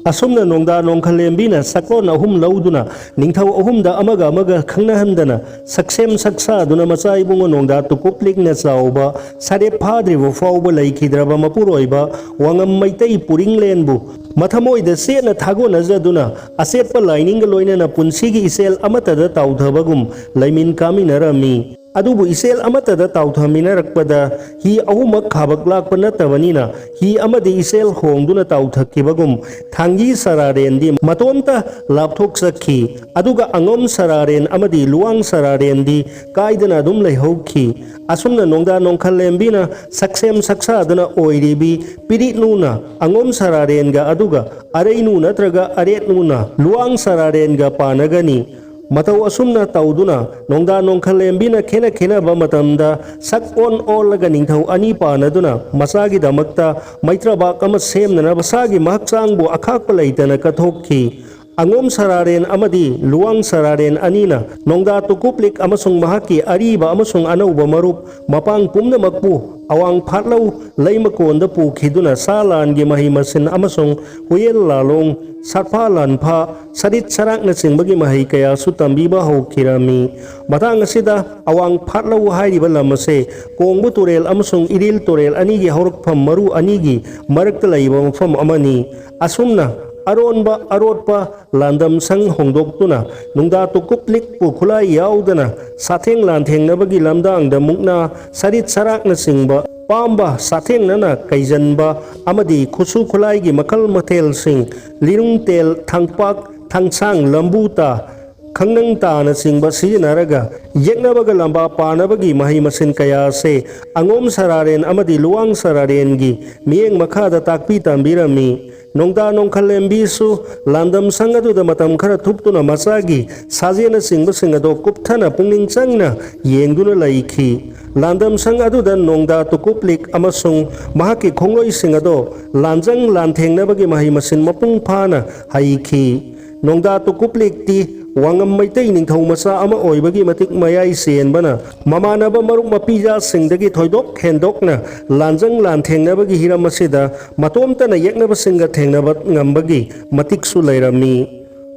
ꯑꯁꯨꯝꯅ ꯅꯣꯡꯗꯥ ꯅꯣꯡꯈꯜꯂꯦꯝꯕꯤꯅ ꯁꯛꯂꯣꯟ ꯑꯍꯨꯝ ꯂꯧꯗꯨꯅ ꯅꯤꯡꯊꯧ ꯑꯍꯨꯝꯗ ꯑꯃꯒ ꯑꯃꯒ ꯈꯪꯅꯍꯟꯗꯅ ꯁꯛꯁꯦꯝ ꯁꯛꯁꯥꯗꯨꯅ ꯃꯆꯥ ꯏꯕꯨꯡꯉꯣ ꯅꯣꯡꯗꯥ ꯇꯨꯀꯨꯞꯂꯤꯛꯅ ꯆꯥꯎꯕ ꯁꯔꯦꯞ ꯐꯥꯗ꯭ꯔꯤꯕ ꯐꯥꯎꯕ ꯂꯩꯈꯤꯗ꯭ꯔꯕ ꯃꯄꯨꯔꯣꯏꯕ ꯋꯥꯉꯝ ꯃꯩꯇꯩ ꯄꯨꯔꯤꯡꯂꯦꯟꯕꯨ ꯃꯊꯃꯣꯏꯗ ꯆꯦꯠꯅ ꯊꯥꯒꯣꯟꯅꯖꯗꯨꯅ ꯑꯆꯦꯠꯄ ꯂꯥꯏꯅꯤꯡꯒ ꯂꯣꯏꯅꯅ ꯄꯨꯟꯁꯤꯒꯤ ꯏꯆꯦꯜ ꯑꯃꯠꯇꯗ ꯇꯥꯎꯊꯕꯒꯨꯝ ꯂꯩꯃꯤꯟ ꯀꯥꯃꯤꯟꯅꯔꯝꯃꯤ꯫ ꯑꯗꯨꯕꯨ ꯏꯆꯦꯜ ꯑꯃꯠꯇꯗ ꯇꯥꯎꯊꯃꯤꯟꯅꯔꯛꯄꯗ ꯍꯤ ꯑꯍꯨꯝꯃꯛ ꯈꯥꯕꯛ ꯂꯥꯛꯄ ꯅꯠꯇꯕꯅꯤꯅ ꯍꯤ ꯑꯃꯗꯤ ꯏꯆꯦꯜ ꯍꯣꯡꯗꯨꯅ ꯇꯥꯎꯊꯈꯤꯕꯒꯨꯝ ꯊꯥꯡꯒꯤ ꯁꯔꯥꯔꯦꯟꯗꯤ ꯃꯇꯣꯝꯇ ꯂꯥꯞꯊꯣꯛꯆꯈꯤ꯫ ꯑꯗꯨꯒ ꯑꯉꯣꯝ ꯁꯔꯥꯔꯦꯟ ꯑꯃꯗꯤ ꯂꯨꯋꯥꯡ ꯁꯔꯥꯔꯦꯟꯗꯤ ꯀꯥꯏꯗꯅ ꯑꯗꯨꯝ ꯂꯩꯍꯧꯈꯤ꯫ ꯑꯁꯨꯝꯅ ꯅꯣꯡꯗꯥ ꯅꯣꯡꯈꯜꯂꯦꯝꯕꯤꯅ ꯁꯛꯁꯦꯝ ꯁꯛꯁꯥꯗꯨꯅ ꯑꯣꯏꯔꯤꯕꯤ ꯄꯤꯔꯤꯠꯅꯨꯅ ꯑꯉꯣꯝ ꯁꯔꯥꯔꯦꯟꯒ ꯑꯗꯨꯒ ꯑꯔꯩꯅꯨ ꯅꯠꯇ꯭ꯔꯒ ꯑꯔꯦꯠꯅꯨꯅ ꯂꯨꯋꯥꯡ ꯁꯔꯥꯔꯦꯟꯒ ꯄꯥꯅꯒꯅꯤ꯫ ꯃꯇꯧ ꯑꯁꯨꯝꯅ ꯇꯧꯗꯨꯅ ꯅꯣꯡꯗꯥ ꯅꯣꯡꯈꯜꯂꯦꯝꯕꯤꯅ ꯈꯦꯅ ꯈꯦꯅꯕ ꯃꯇꯝꯗ ꯁꯛ ꯑꯣꯟ ꯑꯣꯜꯂꯒ ꯅꯤꯡꯊꯧ ꯑꯅꯤ ꯄꯥꯟꯅꯗꯨꯅ ꯃꯆꯥꯒꯤꯗꯃꯛꯇ ꯃꯩꯇ꯭ꯔꯕꯥꯛ ꯑꯃ ꯁꯦꯝꯅꯅꯕ ꯃꯁꯥꯒꯤ ꯃꯍꯛꯆꯥꯡꯕꯨ ꯑꯈꯥꯛꯄ ꯂꯩꯇꯅ ꯀꯠꯊꯣꯛꯈꯤ꯫ ꯑꯉꯣꯝ ꯁꯔꯥꯔꯦꯟ ꯑꯃꯗꯤ ꯂꯨꯋꯥꯡ ꯁꯔꯥꯔꯦꯟ ꯑꯅꯤꯅ ꯅꯣꯡꯗꯥ ꯇꯨꯀꯨꯞꯂꯤꯛ ꯑꯃꯁꯨꯡ ꯃꯍꯥꯛꯀꯤ ꯑꯔꯤꯕ ꯑꯃꯁꯨꯡ ꯑꯅꯧꯕ ꯃꯔꯨꯞ ꯃꯄꯥꯡ ꯄꯨꯝꯅꯃꯛꯄꯨ ꯑꯋꯥꯡ ꯐꯥꯠꯂꯧ ꯂꯩꯃꯀꯣꯟꯗ ꯄꯨꯈꯤꯗꯨꯅ ꯁꯥ ꯂꯥꯟꯒꯤ ꯃꯍꯩ ꯃꯁꯤꯟ ꯑꯃꯁꯨꯡ ꯍꯨꯌꯦꯜ ꯂꯥꯂꯣꯡ, ꯁꯥꯠꯐꯥ ꯂꯥꯟꯐꯥ, ꯁꯔꯤꯠ ꯁꯔꯥꯛꯅꯆꯤꯡꯕꯒꯤ ꯃꯍꯩ ꯀꯌꯥꯁꯨ ꯇꯝꯕꯤꯕ ꯍꯧꯈꯤꯔꯝꯃꯤ꯫ ꯃꯇꯥꯡ ꯑꯁꯤꯗ ꯑꯋꯥꯡ ꯐꯥꯠꯂꯧ ꯍꯥꯏꯔꯤꯕ ꯂꯝ ꯑꯁꯦ ꯀꯣꯡꯕ ꯇꯨꯔꯦꯜ ꯑꯃꯁꯨꯡ ꯏꯔꯤꯜ ꯇꯨꯔꯦꯜ ꯑꯅꯤꯒꯤ ꯍꯧꯔꯛꯐꯝ ꯃꯔꯨ ꯑꯅꯤꯒꯤ ꯃꯔꯛꯇ ꯂꯩꯕ ꯃꯐꯝ ꯑꯃꯅꯤ꯫ ꯑꯁꯨꯝꯅ ꯑꯔꯣꯟꯕ ꯑꯔꯣꯠꯄ ꯂꯥꯟꯗꯝ ꯁꯪ ꯍꯣꯡꯗꯣꯛꯇꯨꯅ ꯅꯨꯡꯗꯥ ꯇꯨꯀꯨꯞꯂꯤꯛꯄꯨ ꯈꯨꯠꯂꯥꯏ ꯌꯥꯎꯗꯅ ꯁꯥꯊꯦꯡ ꯂꯥꯟꯊꯦꯡꯅꯕꯒꯤ ꯂꯝꯗꯥꯡꯗ ꯃꯨꯛꯅꯥ ꯁꯔꯤꯠ ꯁꯔꯥꯛꯅꯆꯤꯡꯕ ꯄꯥꯝꯕ ꯁꯥꯊꯦꯡꯅꯅ ꯀꯩꯖꯟꯕ ꯑꯃꯗꯤ ꯈꯨꯠꯁꯨ ꯈꯨꯠꯂꯥꯏꯒꯤ ꯃꯈꯜ ꯃꯊꯦꯜꯁꯤꯡ ꯂꯤꯔꯨꯡ ꯇꯦꯜ, ꯊꯥꯡꯄꯥꯛ, ꯊꯥꯡꯁꯥꯡ, ꯂꯝꯕꯨ ꯇꯥ, ꯈꯪꯅꯪ ꯇꯥꯅꯆꯤꯡꯕ ꯁꯤꯖꯤꯟꯅꯔꯒ ꯌꯦꯛꯅꯕꯒ ꯂꯝꯕꯥ ꯄꯥꯅꯕꯒꯤ ꯃꯍꯩ ꯃꯁꯤꯡ ꯀꯌꯥ ꯑꯁꯦ ꯑꯉꯣꯝ ꯁꯔꯥꯔꯦꯟ ꯑꯃꯗꯤ ꯂꯨꯋꯥꯡ ꯁꯔꯥꯔꯦꯟꯒꯤ ꯃꯤꯠꯌꯦꯡ ꯃꯈꯥꯗ ꯇꯥꯛꯄꯤ ꯇꯝꯕꯤꯔꯝꯃꯤ꯫ ꯅꯣꯡꯗꯥ ꯅꯣꯡꯈꯜꯂꯦꯝꯕꯤꯁꯨ ꯂꯥꯟꯗꯝ ꯁꯪ ꯑꯗꯨꯗ ꯃꯇꯝ ꯈꯔ ꯊꯨꯞꯇꯨꯅ ꯃꯆꯥꯒꯤ ꯁꯥꯖꯦꯟꯅꯆꯤꯡꯕꯁꯤꯡ ꯑꯗꯣ ꯀꯨꯞꯊꯅ ꯄꯨꯛꯅꯤꯡ ꯆꯪꯅ ꯌꯦꯡꯗꯨꯅ ꯂꯩꯈꯤ꯫ ꯂꯥꯟꯗꯝ ꯁꯪ ꯑꯗꯨꯗ ꯅꯣꯡꯗꯥ ꯇꯨꯀꯨꯞꯂꯤꯛ ꯑꯃꯁꯨꯡ ꯃꯍꯥꯛꯀꯤ ꯈꯣꯡꯂꯣꯏꯁꯤꯡ ꯑꯗꯣ ꯂꯥꯟꯖꯪ ꯂꯥꯟꯊꯦꯡꯅꯕꯒꯤ ꯃꯍꯩ ꯃꯁꯤꯡ ꯃꯄꯨꯡ ꯐꯥꯅ ꯍꯩꯈꯤ꯫ ꯅꯣꯡꯗꯥ ꯇꯨꯀꯨꯞꯂꯤꯛꯇꯤ ꯋꯥꯉꯝ ꯃꯩꯇꯩ ꯅꯤꯡꯊꯧ ꯃꯆꯥ ꯑꯃ ꯑꯣꯏꯕꯒꯤ ꯃꯇꯤꯛ ꯃꯌꯥꯏ ꯆꯦꯟꯕꯅ ꯃꯃꯥꯟꯅꯕ ꯃꯔꯨꯞ ꯃꯄꯤꯖꯥꯁꯤꯡꯗꯒꯤ ꯊꯣꯏꯗꯣꯛ ꯍꯦꯟꯗꯣꯛꯅ ꯂꯥꯟꯖꯪ ꯂꯥꯟꯊꯦꯡꯅꯕꯒꯤ ꯍꯤꯔꯝ ꯑꯁꯤꯗ ꯃꯇꯣꯝꯇꯅ ꯌꯦꯛꯅꯕꯁꯤꯡꯒ ꯊꯦꯡꯅꯕ ꯉꯝꯕꯒꯤ ꯃꯇꯤꯛꯁꯨ ꯂꯩꯔꯝꯃꯤ꯫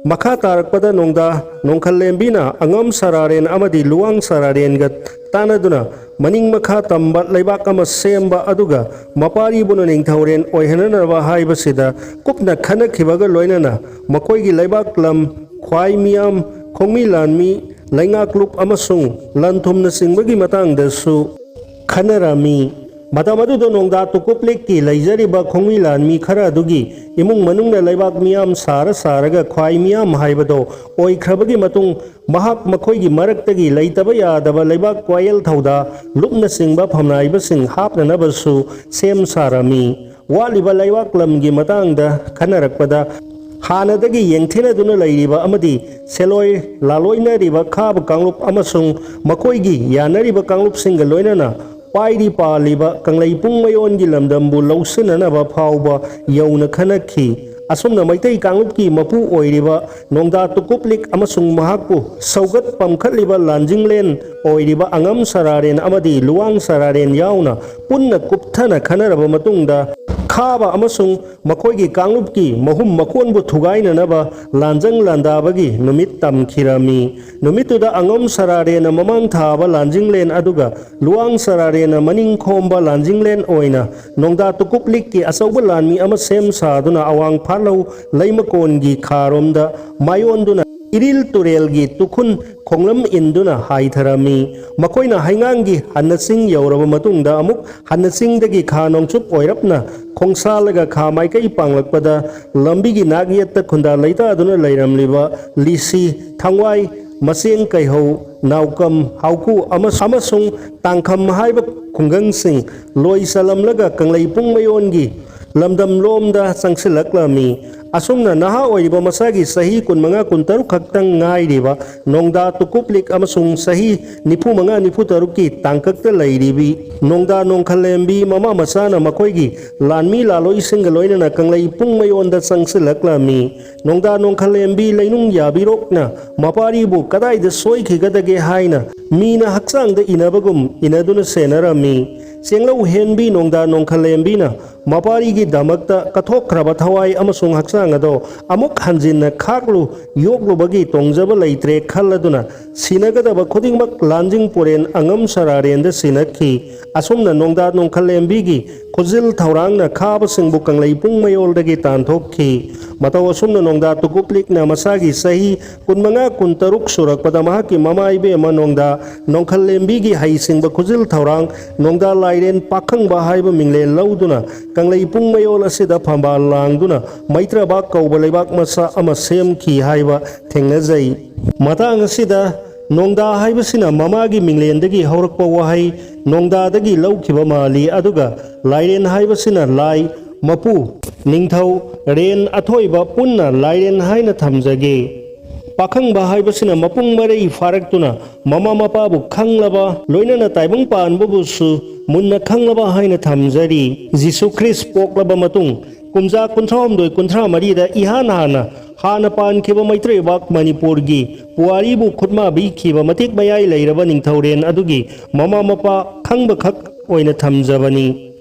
ꯃꯈꯥ ꯇꯥꯔꯛꯄꯗ ꯅꯣꯡꯗꯥ ꯅꯣꯡꯈꯜꯂꯦꯝꯕꯤꯅ ꯑꯉꯝ ꯁꯔꯥꯔꯦꯟ ꯑꯃꯗꯤ ꯂꯨꯋꯥꯡ ꯁꯔꯥꯔꯦꯟꯒ ꯇꯥꯟꯅꯗꯨꯅ ꯃꯅꯤꯡ ꯃꯈꯥ ꯇꯝꯕ ꯂꯩꯕꯥꯛ ꯑꯃ ꯁꯦꯝꯕ ꯑꯗꯨꯒ ꯃꯄꯥꯔꯤꯕꯨꯅ ꯅꯤꯡꯊꯧꯔꯦꯟ ꯑꯣꯏꯍꯟꯅꯅꯕ ꯍꯥꯏꯕꯁꯤꯗ ꯀꯨꯞꯅ ꯈꯟꯅꯈꯤꯕꯒ ꯂꯣꯏꯅꯅ ꯃꯈꯣꯏꯒꯤ ꯂꯩꯕꯥꯛ ꯂꯝ, ꯈ꯭ꯋꯥꯏ ꯃꯤꯌꯥꯝ, ꯈꯣꯡꯃꯤ ꯂꯥꯟꯃꯤ, ꯂꯩꯉꯥꯛꯂꯨꯞ ꯑꯃꯁꯨꯡ ꯂꯟ ꯊꯨꯝꯅꯆꯤꯡꯕꯒꯤ ꯃꯇꯥꯡꯗꯁꯨ ꯈꯟꯅꯔꯝꯃꯤ꯫ ꯃꯇꯝ ꯑꯗꯨꯗ ꯅꯣꯡꯗꯥ ꯇꯨꯀꯨꯞꯂꯤꯛꯀꯤ ꯂꯩꯖꯔꯤꯕ ꯈꯣꯡꯃꯤ ꯂꯥꯟꯃꯤ ꯈꯔ ꯑꯗꯨꯒꯤ ꯏꯃꯨꯡ ꯃꯅꯨꯡꯅ ꯂꯩꯕꯥꯛ ꯃꯤꯌꯥꯝ ꯁꯥꯔ ꯁꯥꯔꯒ ꯈ꯭ꯋꯥꯏ ꯃꯤꯌꯥꯝ ꯍꯥꯏꯕꯗꯣ ꯑꯣꯏꯈ꯭ꯔꯕꯒꯤ ꯃꯇꯨꯡ ꯃꯍꯥꯛ ꯃꯈꯣꯏꯒꯤ ꯃꯔꯛꯇꯒꯤ ꯂꯩꯇꯕ ꯌꯥꯗꯕ ꯂꯩꯕꯥꯛ ꯋꯥꯌꯦꯜ ꯊꯧꯗꯥ ꯂꯨꯞꯅꯆꯤꯡꯕ ꯐꯝꯅꯥꯏꯕꯁꯤꯡ ꯍꯥꯞꯅꯅꯕꯁꯨ ꯁꯦꯝ ꯁꯥꯔꯝꯃꯤ꯫ ꯋꯥꯠꯂꯤꯕ ꯂꯩꯕꯥꯛ ꯂꯝꯒꯤ ꯃꯇꯥꯡꯗ ꯈꯟꯅꯔꯛꯄꯗ ꯍꯥꯟꯅꯗꯒꯤ ꯌꯦꯡꯊꯤꯅꯗꯨꯅ ꯂꯩꯔꯤꯕ ꯑꯃꯗꯤ ꯁꯦꯜꯂꯣꯏ ꯂꯥꯂꯣꯏꯅꯔꯤꯕ ꯈꯥꯕ ꯀꯥꯡꯂꯨꯞ ꯑꯃꯁꯨꯡ ꯃꯈꯣꯏꯒꯤ ꯌꯥꯅꯔꯤꯕ ꯀꯥꯡꯂꯨꯞꯁꯤꯡꯒ ꯂꯣꯏꯅꯅ ꯄꯥꯏꯔꯤ ꯄꯥꯜꯂꯤꯕ ꯀꯪꯂꯩꯄꯨꯡ ꯃꯌꯣꯟꯒꯤ ꯂꯝꯗꯝꯕꯨ ꯂꯧꯁꯤꯟꯅꯅꯕ ꯐꯥꯎꯕ ꯌꯧꯅ ꯈꯟꯅꯈꯤ꯫ ꯑꯁꯨꯝꯅ ꯃꯩꯇꯩ ꯀꯥꯡꯂꯨꯞꯀꯤ ꯃꯄꯨ ꯑꯣꯏꯔꯤꯕ ꯅꯣꯡꯗꯥ ꯇꯨꯀꯨꯞꯂꯤꯛ ꯑꯃꯁꯨꯡ ꯃꯍꯥꯛꯄꯨ ꯁꯧꯒꯠ ꯄꯝꯈꯠꯂꯤꯕ ꯂꯥꯟꯖꯤꯡꯂꯦꯟ ꯑꯣꯏꯔꯤꯕ ꯑꯉꯝ ꯁꯔꯥꯔꯦꯟ ꯑꯃꯗꯤ ꯂꯨꯋꯥꯡ ꯁꯔꯥꯔꯦꯟ ꯌꯥꯎꯅ ꯄꯨꯟꯅ ꯀꯨꯞꯊꯅ ꯈꯟꯅꯔꯕ ꯃꯇꯨꯡꯗ, ꯈꯥꯕ ꯑꯃꯁꯨꯡ ꯃꯈꯣꯏꯒꯤ ꯀꯥꯡꯂꯨꯞꯀꯤ ꯃꯍꯨꯝ ꯃꯀꯣꯟꯕꯨ ꯊꯨꯒꯥꯏꯅꯅꯕ ꯂꯥꯟꯖꯪ ꯂꯥꯟꯗꯥꯕꯒꯤ ꯅꯨꯃꯤꯠ ꯇꯝꯈꯤꯔꯝꯃꯤ꯫ ꯅꯨꯃꯤꯠꯇꯨꯗ ꯑꯉꯝ ꯁꯔꯥꯔꯦꯟꯅ ꯃꯃꯥꯡ ꯊꯥꯕ ꯂꯥꯟꯖꯤꯡꯂꯦꯟ ꯑꯗꯨꯒ ꯂꯨꯋꯥꯡ ꯁꯔꯥꯔꯦꯟꯅ ꯃꯅꯤꯡ ꯈꯣꯝꯕ ꯂꯥꯟꯖꯤꯡꯂꯦꯟ ꯑꯣꯏꯅ ꯅꯣꯡꯗꯥ ꯇꯨꯀꯨꯞꯂꯤꯛꯀꯤ ꯑꯆꯧꯕ ꯂꯥꯟꯃꯤ ꯑꯃ ꯁꯦꯝ ꯁꯥꯗꯨꯅ ꯑꯋꯥꯡ ꯐꯥꯠꯂꯧ ꯂꯩꯃꯀꯣꯟꯒꯤ ꯈꯥꯔꯣꯝꯗ ꯃꯥꯏꯌꯣꯟꯗꯨꯅ ꯏꯔꯤꯜ ꯇꯨꯔꯦꯜꯒꯤ ꯇꯨꯈꯨꯟ ꯈꯣꯡꯂꯝ ꯏꯟꯗꯨꯅ ꯍꯥꯏꯊꯔꯝꯃꯤ꯫ ꯃꯈꯣꯏꯅ ꯍꯩꯉꯥꯡꯒꯤ ꯍꯟꯅ ꯆꯤꯡ ꯌꯧꯔꯕ ꯃꯇꯨꯡꯗ ꯑꯃꯨꯛ ꯍꯟꯅ ꯆꯤꯡꯗꯒꯤ ꯈꯥ ꯅꯣꯡꯆꯨꯞ ꯑꯣꯏꯔꯞꯅ ꯈꯣꯡꯁꯥꯜꯂꯒ ꯈꯥ ꯃꯥꯏꯀꯩ ꯄꯥꯡꯂꯛꯄꯗ ꯂꯝꯕꯤꯒꯤ ꯅꯥꯛ ꯌꯦꯠꯇ ꯈꯨꯟꯗꯥ ꯂꯩꯇꯥꯗꯨꯅ ꯂꯩꯔꯝꯂꯤꯕ ꯂꯤꯁꯤ, ꯊꯥꯡꯋꯥꯏ, ꯃꯆꯦꯡ ꯀꯩꯍꯧ, ꯅꯥꯎꯀꯝ, ꯍꯥꯎꯀꯨ ꯑꯃꯁꯨꯡ ꯇꯥꯡꯈꯝ ꯍꯥꯏꯕ ꯈꯨꯡꯒꯪꯁꯤꯡ ꯂꯣꯏ ꯆꯜꯂꯝꯂꯒ ꯀꯪꯂꯩꯄꯨꯡ ꯃꯌꯣꯟꯒꯤ ꯂꯝꯗꯝꯂꯣꯝꯗ ꯆꯪꯁꯤꯜꯂꯛꯂꯝꯃꯤ꯫ ꯑꯁꯨꯝꯅ ꯅꯍꯥ ꯑꯣꯏꯔꯤꯕ ꯃꯁꯥꯒꯤ ꯆꯍꯤ ꯀꯨꯟꯃꯉꯥ ꯀꯨꯟꯇꯔꯨꯛ ꯈꯛꯇꯪ ꯉꯥꯏꯔꯤꯕ ꯅꯣꯡꯗꯥ ꯇꯨꯀꯨꯞꯂꯤꯛ ꯑꯃꯁꯨꯡ ꯆꯍꯤ ꯅꯤꯐꯨ ꯃꯉꯥ ꯅꯤꯐꯨ ꯇꯔꯨꯛꯀꯤ ꯇꯥꯡꯀꯛꯇ ꯂꯩꯔꯤꯕꯤ ꯅꯣꯡꯗꯥ ꯅꯣꯡꯈꯜꯂꯦꯝꯕꯤ ꯃꯃꯥ ꯃꯆꯥꯅ ꯃꯈꯣꯏꯒꯤ ꯂꯥꯟꯃꯤ ꯂꯥꯂꯣꯏꯁꯤꯡꯒ ꯂꯣꯏꯅꯅ ꯀꯪꯂꯩꯄꯨꯡ ꯃꯌꯣꯟꯗ ꯆꯪꯁꯤꯜꯂꯛꯂꯝꯃꯤ꯫ ꯅꯣꯡꯗꯥ ꯅꯣꯡꯈꯜꯂꯦꯝꯕꯤ ꯂꯩꯅꯨꯡ ꯌꯥꯕꯤꯔꯣꯛꯅ ꯃꯄꯥꯔꯤꯕꯨ ꯀꯗꯥꯏꯗ ꯁꯣꯏꯈꯤꯒꯗꯒꯦ ꯍꯥꯏꯅ ꯃꯤꯅ ꯍꯛꯆꯥꯡꯗ ꯏꯅꯕꯒꯨꯝ ꯏꯅꯗꯨꯅ ꯁꯦꯟꯅꯔꯝꯃꯤ꯫ ꯆꯦꯡꯂꯧ ꯍꯦꯟꯕꯤ ꯅꯣꯡꯗꯥ ꯅꯣꯡꯈꯜꯂꯦꯝꯕꯤꯅ ꯃꯄꯥꯔꯤꯒꯤꯗꯃꯛꯇ ꯀꯠꯊꯣꯛꯈ꯭ꯔꯕ ꯊꯋꯥꯏ ꯑꯃꯁꯨꯡ ꯍꯛꯆꯥꯡ ꯑꯗꯣ ꯑꯃꯨꯛ ꯍꯟꯖꯤꯟꯅ ꯈꯥꯛꯂꯨ ꯌꯣꯛꯂꯨꯕꯒꯤ ꯇꯣꯡꯖꯕ ꯂꯩꯇ꯭ꯔꯦ ꯈꯜꯂꯗꯨꯅ ꯁꯤꯟꯅꯒꯗꯕ ꯈꯨꯗꯤꯡꯃꯛ ꯂꯥꯟꯖꯤꯡ ꯄꯣꯔꯦꯟ ꯑꯉꯝ ꯁꯔꯥꯔꯦꯟꯗ ꯁꯤꯟꯅꯈꯤ꯫ ꯑꯁꯨꯝꯅ ꯅꯣꯡꯗꯥ ꯅꯣꯡꯈꯜꯂꯦꯝꯕꯤꯒꯤ ꯈꯨꯖꯤꯜ ꯊꯧꯔꯥꯡꯅ ꯈꯥꯕꯁꯤꯡꯕꯨ ꯀꯪꯂꯩꯄꯨꯡ ꯃꯌꯣꯜꯗꯒꯤ ꯇꯥꯟꯊꯣꯛꯈꯤ꯫ ꯃꯇꯧ ꯑꯁꯨꯝꯅ ꯅꯣꯡꯗꯥ ꯇꯨꯀꯨꯞꯂꯤꯛꯅ ꯃꯁꯥꯒꯤ ꯆꯍꯤ ꯀꯨꯟꯃꯉꯥ ꯀꯨꯟꯇꯔꯨꯛ ꯁꯨꯔꯛꯄꯗ ꯃꯍꯥꯛꯀꯤ ꯃꯃꯥ ꯏꯕꯦꯝꯃ ꯅꯣꯡꯗꯥ ꯅꯣꯡꯈꯜꯂꯦꯝꯕꯤꯒꯤ ꯍꯩꯁꯤꯡꯕ ꯈꯨꯖꯤꯜ ꯊꯧꯔꯥꯡ ꯅꯣꯡꯗꯥ ꯂꯥꯏꯔꯦꯟ ꯄꯥꯈꯪꯕ ꯍꯥꯏꯕ ꯃꯤꯡꯂꯦꯟ ꯂꯧꯗꯨꯅ ꯀꯪꯂꯩꯄꯨꯡ ꯃꯌꯣꯜ ꯑꯁꯤꯗ ꯐꯝꯕꯥꯜ ꯂꯥꯡꯗꯨꯅ ꯃꯩꯇ꯭ꯔꯕꯥꯛ ꯀꯧꯕ ꯂꯩꯕꯥꯛ ꯃꯆꯥ ꯑꯃ ꯁꯦꯝꯈꯤ ꯍꯥꯏꯕ ꯊꯦꯡꯅꯖꯩ꯫ ꯃꯇꯥꯡ ꯑꯁꯤꯗ ꯅꯣꯡꯗꯥ ꯍꯥꯏꯕꯁꯤꯅ ꯃꯃꯥꯒꯤ ꯃꯤꯡꯂꯦꯟꯗꯒꯤ ꯍꯧꯔꯛꯄ ꯋꯥꯍꯩ ꯅꯣꯡꯗꯥꯗꯒꯤ ꯂꯧꯈꯤꯕ ꯃꯥꯜꯂꯤ, ꯑꯗꯨꯒ ꯂꯥꯏꯔꯦꯟ ꯍꯥꯏꯕꯁꯤꯅ ꯂꯥꯏ ꯃꯄꯨ, ꯅꯤꯡꯊꯧ, ꯔꯦꯟ ꯑꯊꯣꯏꯕ ꯄꯨꯟꯅ ꯂꯥꯏꯔꯦꯟ ꯍꯥꯏꯅ ꯊꯝꯖꯒꯦ꯫ ꯄꯥꯈꯪꯕ ꯍꯥꯏꯕꯁꯤꯅ ꯃꯄꯨꯡ ꯃꯔꯩ ꯐꯥꯔꯛꯇꯨꯅ ꯃꯃꯥ ꯃꯄꯥꯕꯨ ꯈꯪꯂꯕ, ꯂꯣꯏꯅꯅ ꯇꯥꯏꯕꯪ ꯄꯥꯟꯕꯕꯨꯁꯨ ꯃꯨꯟꯅ ꯈꯪꯂꯕ ꯍꯥꯏꯅ ꯊꯝꯖꯔꯤ꯫ ꯖꯤꯁꯨ ꯈ꯭ꯔꯤꯁ ꯄꯣꯛꯂꯕ ꯃꯇꯨꯡ ꯀꯨꯝꯖꯥ ꯀꯨꯟꯊ꯭ꯔꯥꯍꯨꯝꯗꯣꯏ ꯀꯨꯟꯊ꯭ꯔꯥ ꯃꯔꯤꯗ ꯏꯍꯥꯟ ꯍꯥꯟꯅ ꯍꯥꯟꯅ ꯄꯥꯟꯈꯤꯕ ꯃꯩꯇ꯭ꯔꯩꯕꯥꯛ ꯃꯅꯤꯄꯨꯔꯒꯤ ꯄꯨꯋꯥꯔꯤꯕꯨ ꯈꯨꯠꯃꯥ ꯄꯤꯈꯤꯕ ꯃꯇꯤꯛ ꯃꯌꯥꯏ ꯂꯩꯔꯕ ꯅꯤꯡꯊꯧꯔꯦꯟ ꯑꯗꯨꯒꯤ ꯃꯃꯥ ꯃꯄꯥ ꯈꯪꯕꯈꯛ ꯑꯣꯏꯅ ꯊꯝꯖꯕꯅꯤ꯫